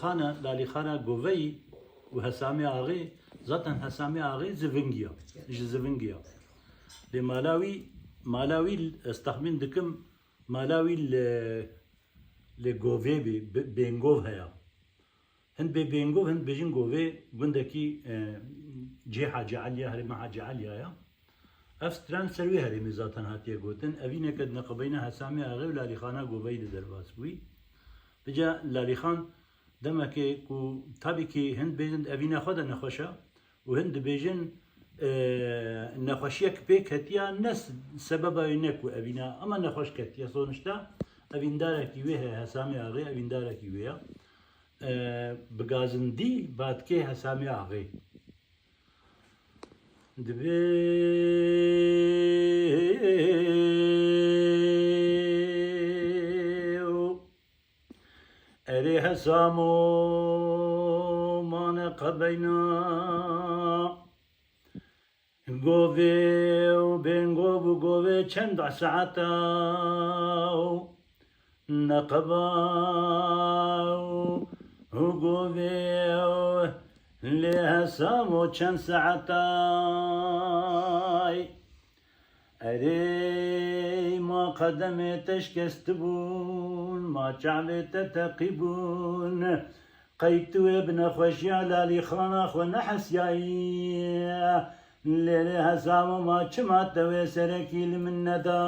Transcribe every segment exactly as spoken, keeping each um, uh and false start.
Xana, Lalîxana Goveyî û Hesamê Axê, zaten Hesamê Axê Zivingî ya, ji Zivingî ya. Lê mala wî, mala wî ez texmîn dikim, mala wî li, li Govê bê, Bê-, Bêngov heya. Hin bê Bêngov, hin dibêjin Govê, gundekî, e, cihê Hacî Elî ya, herêma Hacî Elî ya. Ev stran ser wê herêmê zaten hatiye gotin. Evîneke di neqebeyna Hesamê Axê û Lalîxana Goveyî de derbas bûyî. Vêca Lalîxan demekê ku tabî kî hin dibêjin evîna xwe de nexweş e û hin dibêjin, e, nexweşiyek pêk hetiya ne s-, sebeba wê ne ku evîna, ama nexweş ketiye. Sonişta evîndarekî wê heye, Hesamê Axê evîndarekî wê ye. E, bi gazindî badkê Hesamê Axê. Dibê erê Hesamo mane qebeyna Govê û Bêngov û Govê çend saeta û neqeba û Govê û lê Hesamo çend saeta Erê ma qedemê te şikestibûn, ma çavê te teqîbûn. Qey tu wê bi nexweşiya Lalîxana xwe nehesiyayî? Lê lê hesaba ma çima te wê serekî li min neda?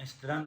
Ev stran